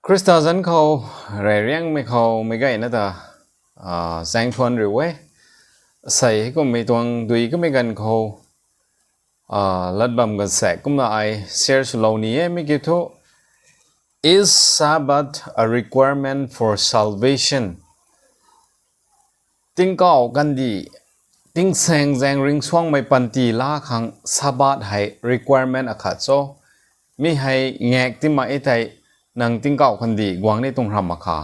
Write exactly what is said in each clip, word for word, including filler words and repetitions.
Khrista zanc khou, reyriangmei khou meic gayna ta, a, zaeng thuan riu e. Asei hei kummei tuang dui kamei ganv khou, a, lat bam ganv sek kumna ai share swlou ni e, mi kiu thu, Is Sabbath a requirement for salvation? Tingkauh kandih, tingsaeng zaeng ringcsuangmei panty laa khang Sabbath hei requirement akhat cho? Mi hei ngak ti mak e thei, nang tingkauh kandih guang ni tuang ram mak kha.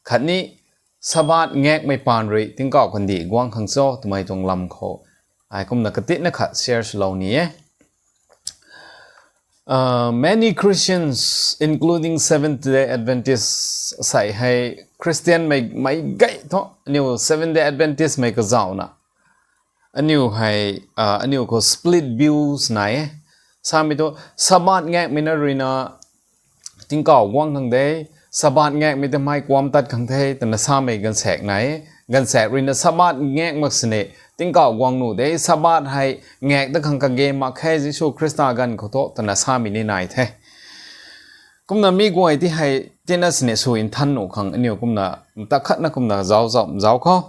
Khatni, Sabbath ngakmei paan rui tingkauh kandih guang khang cho twmei tuang lam khou ai kumna katitna khat share swlou ni e. Uh, many Christians, including Seventh Day Adventists, asei hei Christian mei, mei gay thu, aniu Seventh Day Adventist mei kazauhna, aniu hei, uh, aniu khou split views nai e. Samei thu, Sabbath ngakmei na ruina tingkauh guang khang de, Sabbath ngakmei ta mei kuam tat khang the, twna samei ganv sek nai e. Ganv sek ruina Sabbath ngak mak sini, tingkauh guang nuh de, Sabbath hei ngak da khang kage mak khe, Jisu Khrista ganv khou thu, twna samei ni nai the. Kumna mi guay ti hei, tina sini sw nthan nuh khang, aniu kumna, ta khatna kumna zauc zauc zauc khou.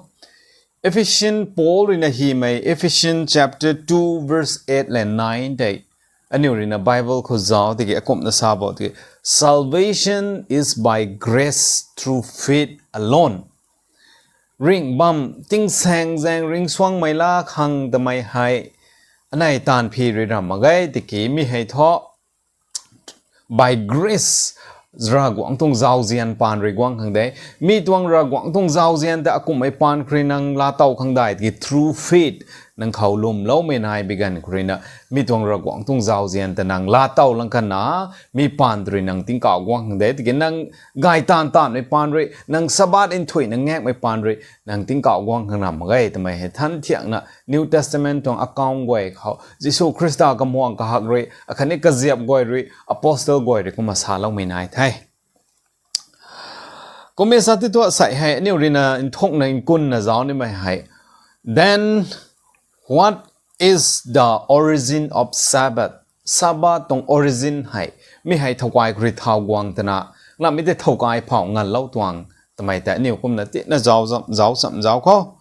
Ephesian Paul ruina hymei, Ephesians chapter two verse eight le nine tei, aniu ruina Bible khou zauc tiki akumhna sa bo tiki, Salvation is by grace through faith alone. Ringh bam, tingsaeng zaeng ringcsuangmei laa khang tamei hei, anei taanv phi rui ram mak ge tiki mi hei thu, by grace, Ravguangc tuang zauzian paan rui guang khang de. Mi tuang Ravguangc tuang zauzian ta akumhmei paan khou rui nang laatow khang dai tiki through faith, nang khou lwmloumei nai bi ganv khou ruina, mi tuang Ravguangc tuang zauzian ta nang laatow lang kana, mi paan ta rui nang tingkauh guang khang de. Tiki nang gay taanv taanvmei paan rui, nang Sabbath nthuihna ngakmei paan rui, nang tingkauh guang khang ram mak ge twmei hei than thiakna New Testament tuang account guay khou, Jisu Khrista kamuang kahak rui, akhatni kaziap guay rui, apostle guay rui kumna saloumei nai the. Kummei sa ti thu asei hei, aniu ruina nthukna nkunna zauc nimei hei. Then, what is the origin of Sabbath? Sabbath tuang origin hei, mi hei thowkai khou rui thau guang twna, ngamei tei thowkai phau nganlou tuang, twmei tei aniu kumna tina zauc zam, zauc sam zauc khou.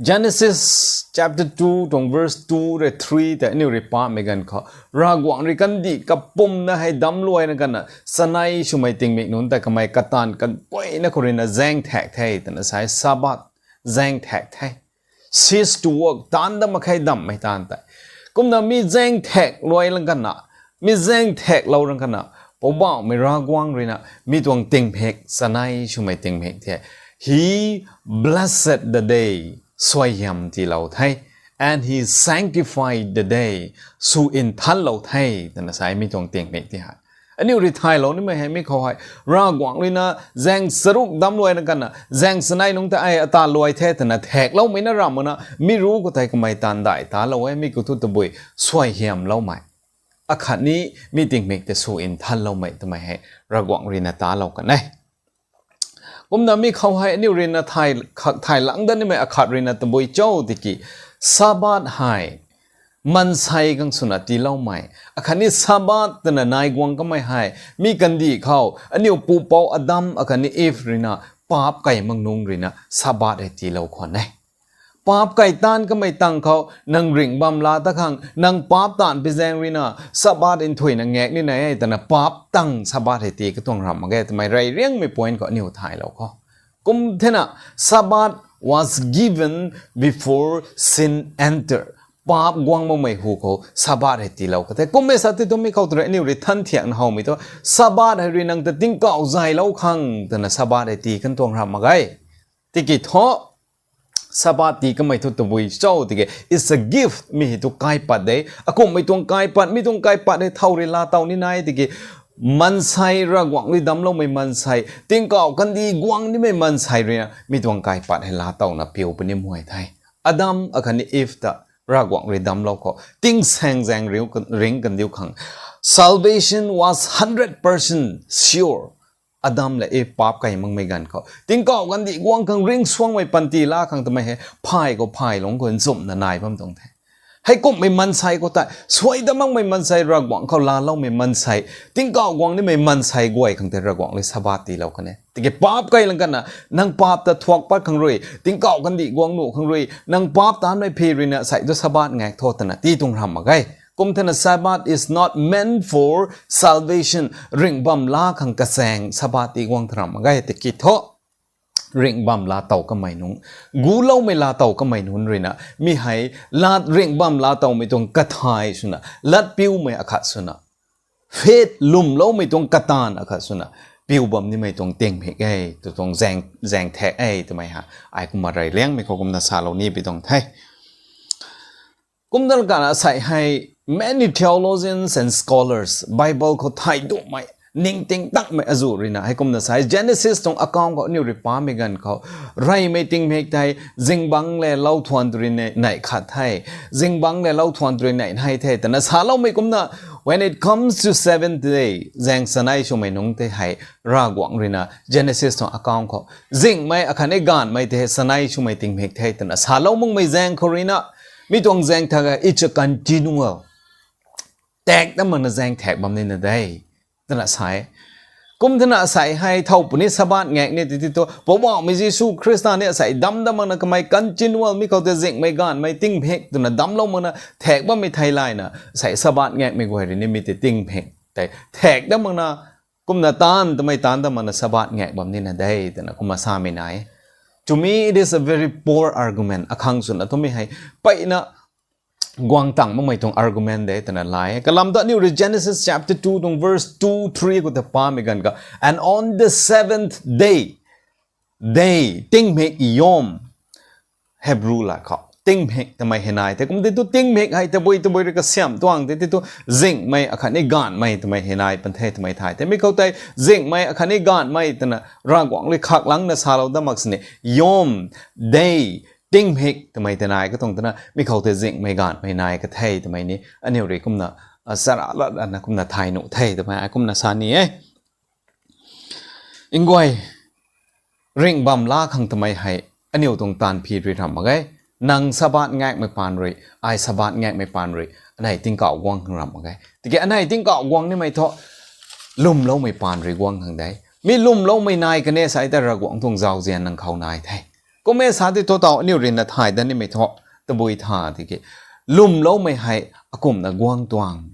Genesis chapter two tuang verse two rui three tei aniu rui pamei ganv khou, Ravguangc rui kandih kapumna hei damcluaina kana, chanei swmei tingmik nunc tei kamei kataanv kaguayna khou ruina zaeng thak the twna sa e, Sabbath zaeng thak the. Cease to work, taanv dam mak khe, damhmei taanv tei. Kumna mi zaeng thak luai lang kana, mi zaeng thaklou rang kana, Poubauhmei Ravguangc ruina mi tuang tingmik, chanei swmei tingmik the, He blessed the day, suaihiam tiilou the, and He sanctified the day, sw nthanlou the, twna sa e mi tuang tingmik ti hei. Aniu rui thaylou nimei hei mi khou hei, Ravguangc ruina zaeng charuk damcluaina kana, zaeng chanei nungc ta ai ata luai the twna thakloumei na ram makna, mi ruc khou tei kamei taanv dai talou e, mi khou thu tabui suaihiamloumei, akhatni mi tingmik tei sw nthanloumei twmei hei Ravguangc ruina talou kan e. Kumna mi khou hei aniu ruina thay, khak thay lang dat nimei akhat ruina tabui cho tiki, Sabbath hei maansei khang swna tiiloumei, akhatni Sabbath twna nai guang kamei hei, mi kandih khou aniu pupouc Adam akhatni Eve ruina paap kai mak nungc ruina Sabbath hei tiilou khwan e. Paap kai taanv kamei tang khou nang ringh bam laa ta khang, nang paap taanv pi zaeng ruina Sabbath nthuihna ngak ni nai e twna paap tang Sabbath hei tii katuang ram mak ge twmei reyriangmei point khou aniu thaylou khou. Kum thena, Sabbath was given before sin enter. Paap guang makmei hu khou Sabbath hei tiilou ka the. Kummei sa ti thu mi khou tu rui aniu rui than thiakna howmei thu, Sabbath hei rui nang ta tingkauh zaylou khang twna Sabbath hei tii kan tuang ram mak ge. Tiki thu, Sabbath tii kamei thu tabui cho tiki, it's a gift, mi hei thu kaipat de. Akumhmei tuang kaipat, mi tuang kaipat hei thow rui laatow ni nai tiki, maansei Ravguangc rui damcloumei maansei, tingkauh kandih guang nimei maansei ruina mi tuang kaipat hei laatowna piu puni muai the. Adam akhatni Eve ta Ravguangc rui damclou khou, tingsaeng zaeng riu, ringc kandiu khang. Salvation was hundred percent sure. Adam le Eve paap kai makmei ganv khou, tingkauh kandih guang khang ringcsuangmei panty laa khang twmei hei phay khou phay lungc khou nchumhna nai bam tuang the. Heikumhmei mansei khou tei, suai dat makmei mansei, Ravguangc khou laaloumei mansei, tingkauh guang nimei mansei guay khang tei Ravguangc rui Sabbath tiilou kan e. Tiki paap kailang kana, nang paap ta thuak pat khang rui, tingkauh kandih guang nuh khang rui, nang paap taanmei phi ruina sei tu Sabbath ngaek tho twna tii tuang ram mak ge. Kum thena Sabbath is not meant for salvation, ringh bam laa khang kachaeng Sabbath tii guang tharam mak ge, tiki thu ringh bam laatow kamei nunc, guloumei laatow kamei nunc ruina, mi hei, lat ringh bam laatowmei tuang kathay swna, lat piumei akhat swna, faith lwmloumei tuang kataanv akhat swna, piu bam nimei tuang tingmik e, tu tuang zaeng, zaeng thak e, twmei ha, ai kumna rey liangmei khou kumna salou ni pi tuang the. Kumna kana sei hei, many theologians and scholars, Bible khou thay duhmei, ningting takmei azuh ruina, heikumna sei, Genesis tuang account khou aniu rui pamei ganv khou, reymei tingmik tei, zingbangc le lou thuan tw rui nei, nei khat the, zingbangc le lou thuan tw rui nei nei the, twna saloumei kumna, when it comes to seventh day, zaeng sanei swmei nungc tei hei, Ravguangc ruina, Genesis tuang account khou, zinghmei akhatni gaanhmei tei hei sanei swmei tingmik the, twna salou makmei zaeng khou ruina, mi tuang zaeng thak e, it's a continual. Thak dat makna zaeng thak bam nina de, twna sa e. Kum thena sei hei thow puni Sabbath ngaek ni tei ti thu, Poubauhmei Jisu Khrista ni sei dam dat makna kamei continual mi khou tei zinghmei gaanhmei tingmik twna damclou makna thak bammei theilayna, sei Sabbath ngaekmei guay rui ni mi tei tingmik tei thak dat makna, kumna taanv twmei taanv dat makna Sabbath ngaek bam nina de, twna kumna samei nai. To me, it is a very poor argument. Akhang swna twmei hei, mpeyna guang tang makmei tuang argument de, twna lai. Kalam ta aniu rui Genesis chapter two tuang verse two, three khou ta pamei ganv kha, and on the seventh day, day, tingmik yom, Hebrew lat khou, tingmik twmei hei nai the. Kum tei tu tingmik hei tabui tabui rui kasiamh tuang tei tei tu zinghmei akhatni gaanhmei twmei hei nai pan the twmei thay the. Mi khou tei zinghmei akhatni gaanhmei twna Ravguangc rui khaklangna salou dat mak sini, yom, day, tingmik twmei tei nai katuang twna, mi khou tei zinghmei gaanhmei nai ka the twmei ni, aniu rui kumna, a, chara lat ana kumna thay nuh the twmei ai kumna sa ni e. Nguay, ringh bam laa khang twmei hei, aniu tuang taanv phi rui ram mak ge. Nang Sabbath ngaekmei paan rui, ai Sabbath ngaekmei paan rui, anei tingkauh guang khang ram mak ge. Tiki anei tingkauh guang nimei thu, lwmloumei paan rui guang khang de. Mi lwmloumei nai kan e sei ta Ravguangc tuang zauzian nang khou nai the. Kum e sa tei thu taw aniu ruina thay dat nimei thu, tabui tha tiki, lwmloumei hei akumhna guang tuang.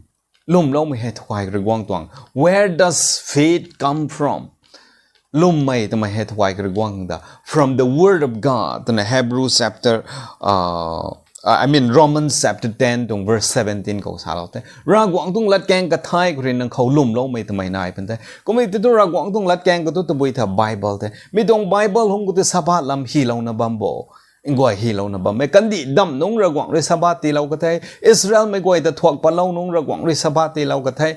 Lwmloumei hei thukai rui guang tuang. Where does faith come from? Lwmmei twmei hei thukai rui guang da. From the word of God, twna Hebrews chapter, uh, I mean Romans chapter ten tuang verse seventeen khou salou the. Ravguangc tuang latkaeng kathai khou rui nang khou lwmloumei twmei nai pan the. Kum e tei tu Ravguangc tuang latkaeng khou tu tabui tha Bible the. Mi tuang Bible hum khou tei Sabbath lam hylouna bam bo. Nguay hylouna bam e. Kandih damh nungc Ravguangc rui Sabbath tiilou ka the. Israelmei guay ta thuak patlou nungc Ravguangc rui Sabbath tiilou ka the.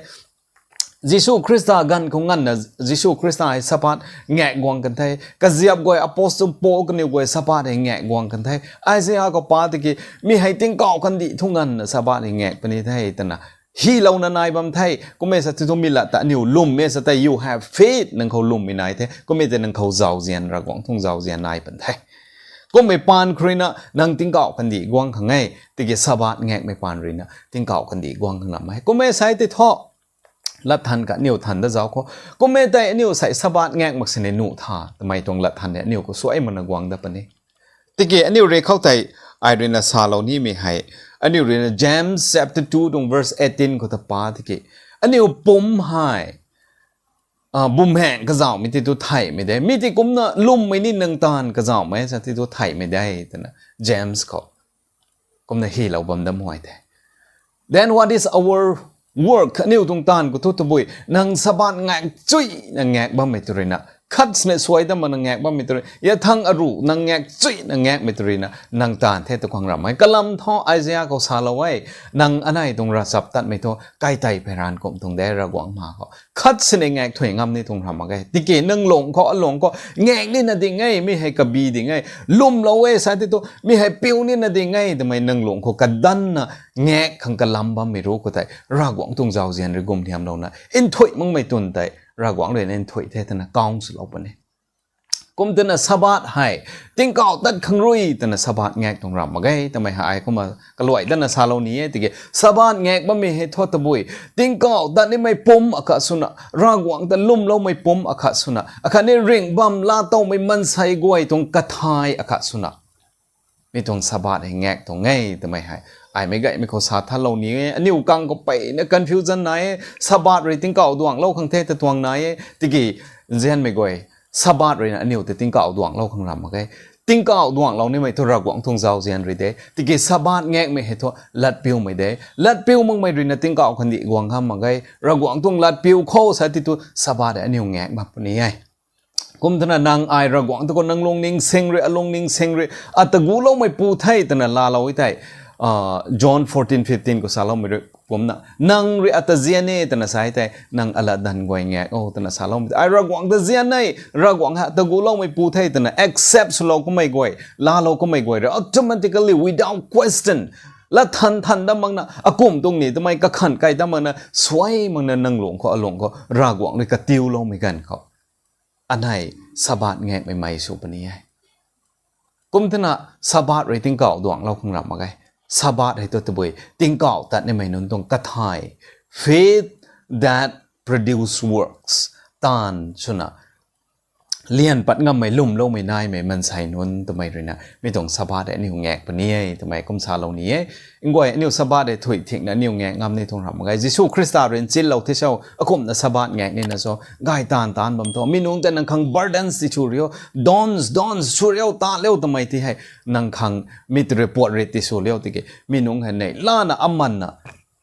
Jisu Khrista ganv khou nganvna Jisu Khrista hei Sabbath ngaek guang kan the. Kaziap guay apostle Paul kaniw guay Sabbath hei ngaek guang kan the. Isaiah khou pa tiki mi hei tingkauh kandih thu nganvna Sabbath hei ngaek puni the twna hylouna nai bam the. Kum e sa tei thu mi lat ta aniu lwm e sa tei you have faith, nang khou lwmmei nai the. Kum e tei nang khou zauzian, Ravguangc tuang zauzian nai pan the. Kummei paan khou ruina nang tingkauh kandih guang khang e, tiki Sabbath ngaekmei paan ruina tingkauh kandih guang khang lam e. Kum e sei tei thu, lat than kha aniu than da zauc khou. Kum e tei aniu sei Sabbath ngaek mak sini nuh tha twmei tuang lat than ni aniu khou suai makna guang dat puni. Tiki aniu rui khou tei ai ruina salou nimei hei, aniu ruina James chapter two tuang verse eighteen khou ta pa tiki, aniu pumc hei, a, bumaengh kazauhmei tei tu theihmei de. Mi tei kumna lwmmei ni nang taanv kazauhmei sa tei tu theihmei de, twna James khou kumna hylou bam dam huay the. Then what is our work? Aniu tuang taanv khou thu tabui, nang Sabbath ngaek chuina ngaek bammei tw ruina, khat sini suai dat makna ngaek bammei tw rui, yathang aruh nang ngaek chuina ngaekmei tw ruina, nang taanv the tu khang ram e. Kalam thu Isaiah khou salou e, nang anei tuang ravchaptatmei thu kai tei phey ranv kum tuang de Ravguangc ma khou. Khat sini ngaek thuy ngam ni tuang ram mak ge. Tiki nang lung khou, alung khou, ngaek nina ding e, mi hei kabi ding e, lwmlou e sa tei thu, mi hei piu nina ding e twmei nang lung khou kadanna ngaek khang kalam bammei ru khou tei, Ravguangc tuang zauzian rui gumliamlouna nthuih makmei twn tei, Ravguangc ruina nthuih the twna count swlou puni. Kum twna Sabbath hei tingkauh tat khang rui twna Sabbath ngak tuang ram mak ge twmei hei ai kumna kaluai datna salou ni e. Tiki Sabbath ngak bammei hei thu tabui tingkauh tat nimei pum akhat swna, Ravguangc ta lwmloumei pum akhat swna, akhatni ringh bam laatowmei maansei guay tuang kathay akhat swna mi tuang Sabbath hei ngak tuang e twmei hei ai meic gaymei khou sa thanlou ni e. Aniu kang khou peyna confusion nai e. Sabbath rui tingkauh duanglou khang the ta tuang nai e. Tiki nzianmei guay, Sabbath ruina aniu ta tingkauh duanglou khang ram mak ge. Tingkauh duanglou nimei thu Ravguangc tuang zauzian rui de. Tiki Sabbath ngakmei hei thu latpiumei de. Latpiu makmei ruina tingkauh kandih guang kham mak ge. Ravguangc tuang latpiu khou sa ti tu Sabbath hei aniu ngak mak puni e. Kum twna nang ai Ravguangc ta khou nang lungning sing rui, alungning sing rui, ata guloumei pu the twna laalou e tei, John fourteen fifteen khou saloumei rui kumna, nang rui ata zian e twna sa e tei, nang alatdanv guay ngak o twna saloumei tei, ai Ravguangc ta zian e, Ravguangc hei ata guloumei pu the twna accept swlou kummei guay, laalou kummei guay rui automatically, without question, lat than than dam makna, akum tuang ni twmei kakhan kai dam makna, suai makna nang lung khou, alung khou Ravguangc rui katiuloumei ganv khou anei Sabbath ngakmei mei sw puni e. Kum twna Sabbath rui tingkauh duanglou khang ram mak ge. Sabbath hei thu tabui tingkauh tat nimei nunc tuang kathay, faith that produce works, taanv swna lian pat ngammei, lwmloumei naimei maansei nunc twmei ruina mi tuang Sabbath hei aniu ngak puni e twmei kum salou ni e. Nguay aniu Sabbath hei thuy thingna aniu ngak ngam ni tuang ram mak ge. Jisu Khrista rui nchillou the cho, akumna Sabbath ngak nina cho, gay taanv taanc bam tho. Mi nungc tei nang khang burdens tisw riu, dons dons sw riu, ta liu twmei ti hei nang khang mi tu report rit tisw liu tiki mi nungc hei nei lana amanna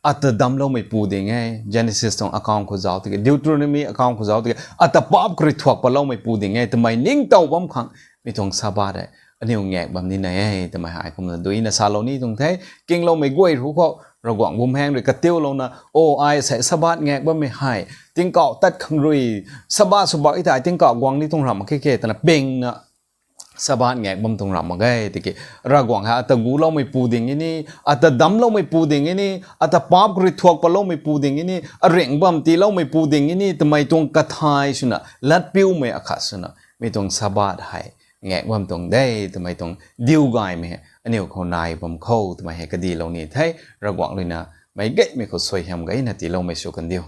ata damcloumei pu ding e, Genesis tuang account khou zauc tiki, Deuteronomy account khou zauc tiki, ata paap khou rui thuak patloumei pu ding e twmei ningtow bam khang mi tuang Sabbath hei aniu ngak bam nina e twmei hei kumna duina salou ni tuang the. Kingloumei guay ru khou Ravguangc bumhaeng rui katiulouna, o, ai sei Sabbath ngak bammei hei tingkauh tat khang rui, Sabbath sw bak e thei tingkauh guang ni tuang ram mak khe khe twna pingna Sabbath ngak bam tuang ram mak ge. Tiki Ravguangc hei ata guloumei pu ding e ni, ata damcloumei pu ding e ni, ata paap khou rui thuak patloumei pu ding e ni, aringh bam tiiloumei pu ding e ni twmei tuang kathay swna, latpiumei akhat swna mi tuang Sabbath hei ngak bam tuang de twmei tuang diu gaymei hei aniu khou nai bam khou twmei hei kadilou ni the. Ravguangc ruina meic gaymei khou suaihiam gayna tiiloumei sw kandiu.